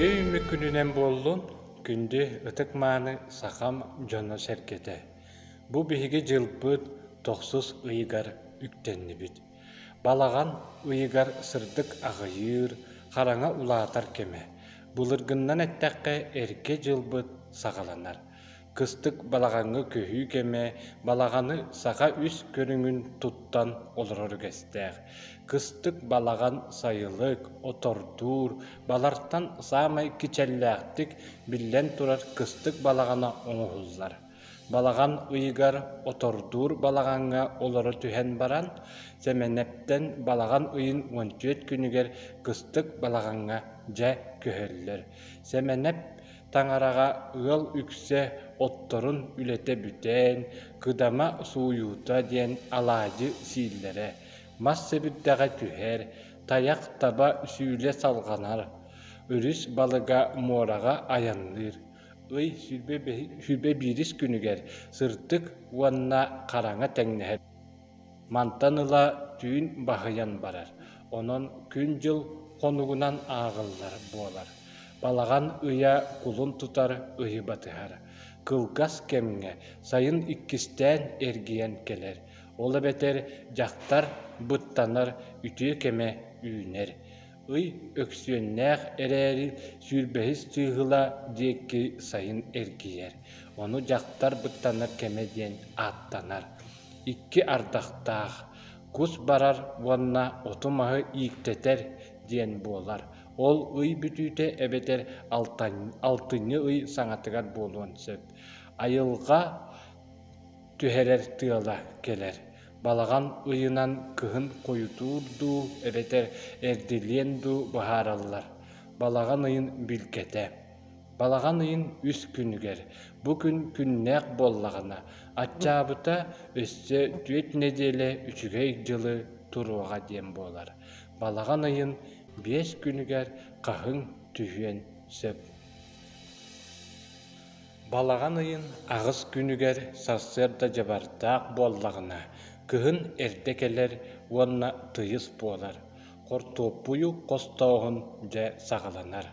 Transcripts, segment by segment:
Үтүө үүммүт күнүнэн буоллун, күндү ытык-мааны сахам дьоно-сэргэтэ! Бу биһиги дьылбыт тохсус ыйыгар үктэннибит. Балаҕан ыйыгар сырдык аҕыйыыр, хараҥа улаатар кэмэ. Былыргыннан эттэххэ, эргэ дьылбыт саҕаланар. Кыстык балаҕаҥҥа көһүү кэмэ балаҕаны саха үс көрүҥүн туттан олорор үгэстээх. Кыстык балаҕан сайылык, отордуур, балартан саамай кичэллээхтик биллэн турар кыстык балаҕана оҥоһуллар. Балаҕан ыйыгар отордуур балаҕаҥҥа олоро түһэн баран, Сэмэнэптэн балаҕан ыйын 14 күнүгэр кыстык балаҕаҥҥа дьэ көһөллөр. Сэмэнэп Таҥараҕа ыал үксэ отторун үлэтэ бүтэн, кыдама сууйуута диэн алаадьы сииллэрэ, мас сэбирдэҕэ түһэр, тайах таба сүүлэ салҕанар, өрүс балыга муораҕа айанныыр. Ый 21 күнүгэр сырдык уонна хараҥа тэҥнэһэр. Мантан ыла түүн баһыйан барар, онон күн-дьыл хонугунан ааҕыллар буолар. Балаҕан ыйа кулун тутар ыйы батыһар. Кылгас кэмҥэ сайын иккистээн эргийэн кэлэр, ол эбэтэр дьахтар быттанар үтүө кэмэ үүнэр. Ый өксүөннээх эрээри сүүрбэһис чыыһыла диэки сайын эргийэр, ону дьахтар быттанар кэмэ диэн ааттанар. Икки ардахтаах, кус барар уонна оту-маһы ииктэтэр диэн буолар. Ол ый бүтүүтэ эбэтэр алтынньы ый саҥатыгар буолуон сөп. Айылҕа түһэрэр тыала кэлэр. Балаҕан ыйынан кыһын хойутуур дуу эбэтэр эрдилиэн дуу быһаараллар. Балаҕан ыйын билгэтэ. Балаҕан ыйын үс күнүгэр, бу күн күннээх буоллаҕына, аччаабыта өссө түөрт нэдиэлэ үчүгэй дьылы туруоҕа диэн буолар. Балаҕан ыйын биэс күнүгэр хаһыҥ түһүөн сөп. Балаҕан ыйын аҕыс күнүгэр сарсыарда дьабардаах буоллаҕына, кыһын эрдэ кэлэр уонна тыйыс буолар, хортуоппуйу хостооһун дьэ саҕаланар.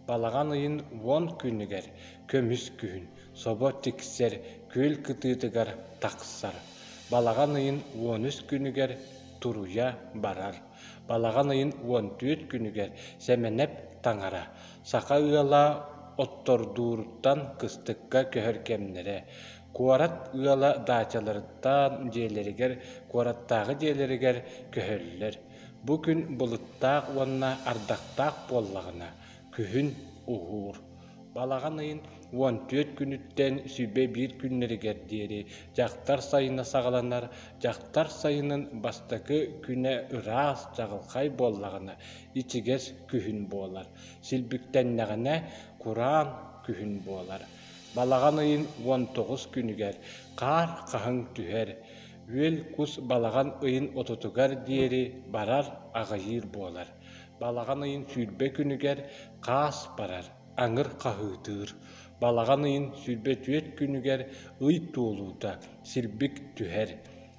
Балаҕан ыйын уон күнүгэр көмүс күһүн собо тиксэр күөл кытыытыгар тахсар. Балаҕан ыйын 13 күнүгэр туруйа барар. Балаҕан ыйын 14 күнүгэр Сэмэнэп таҥара, саха ыала оттордууруттан кыстыкка көһөр кэмнэрэ. Куорат ыала даачаларыттан дьиэлэригэр, куораттааҕы дьиэлэригэр көһөллөр. Бу күн былыттаах уонна ардахтаах буоллаҕына, күһүн уһуур. Балаҕан ыйын 14 күнүттэн 101 күннэригэр диэри дьахтар сайына саҕаланар. Дьахтар сайынын бастакы күнэ ыраас, чаҕылхай буоллаҕына, ичигэс күһүн буолар. Силбиктэннэҕинэ, кураан күһүн буолар. Балаҕан ыйын 19 күнүгэр хаар хаһыҥ түһэр. Үөл кус балаҕан ыйын отутугар диэри барар, аҕыйыыр буолар. Балаҕан ыйын 20 күнүгэр хаас барар, аҥыр хаһыытыыр. Балаҕан ыйын 24 күнүгэр ый туолуута, силбик түһэр.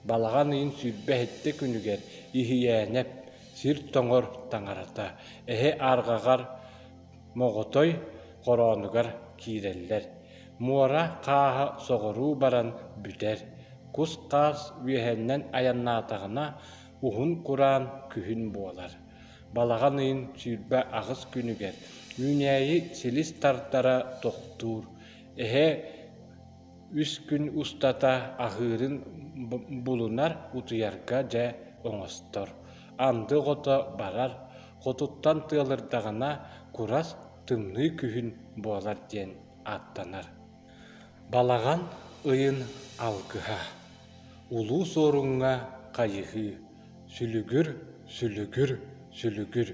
Балаҕан ыйын 27 күнүгэр Иһийээнэп, сир тоҥор таҥарата, эһэ арҕаҕар Моҕотой хороонугар киирэллэр. Муора хааһа соҕуруу баран бүтэр. Кус-хаас үөһэннэн айаннаатаҕына, уһун кураан күһүн буолар. Балаҕан ыйын 28 күнүгэр үүнээйи силис тардара тохтуур. Эһэ үс күн устата аһыырын булунар, утуйарга дьэ оҥостор. Анды оҕото барар, хотуттан тыалырдаҕына курас тымныы күһүн буолар диэн ааттанар. Балаҕан ыйын алгыһа. Улуу Суоруҥҥа хайыһыы. Сүлүгүр, сүлүгүр, сүлүгүр.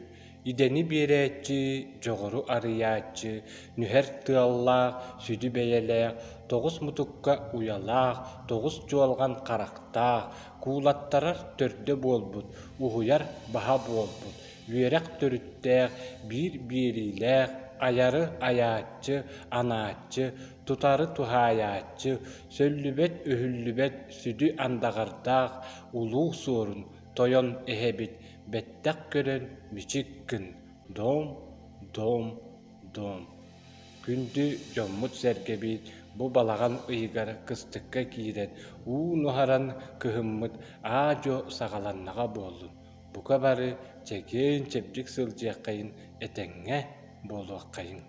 Идэни биэрээччи, дьоҕуру арыйааччы, нүһэр тыаллаах, сүдү бэйэлээх, тоҕус мутукка уйалаах, тоҕус дьуолҕан харахтаах, куулаттарар төрдө буолбут, уһуйар баһа буолбут, үөрэх төрүттээх, биир биэриилээх, айары айааччы, анааччы, тутары туһаайааччы, сөллүбэт-өһүллүбэт сүдү андаҕардаах Улуу Суорун тойон эһэбит бэттэх көрөн мичик гын, дом, дом, дом. Күндү дьоммут-сэргэбит бу балаҕан ыйыгар кыстыкка киирэн уу нуһаран кыһыммыт аа-дьуо саҕаланнаҕа буоллун. Бука бары чэгиэн-чэбдик сылдьыаххайын, этэҥҥэ буолуоххайыҥ.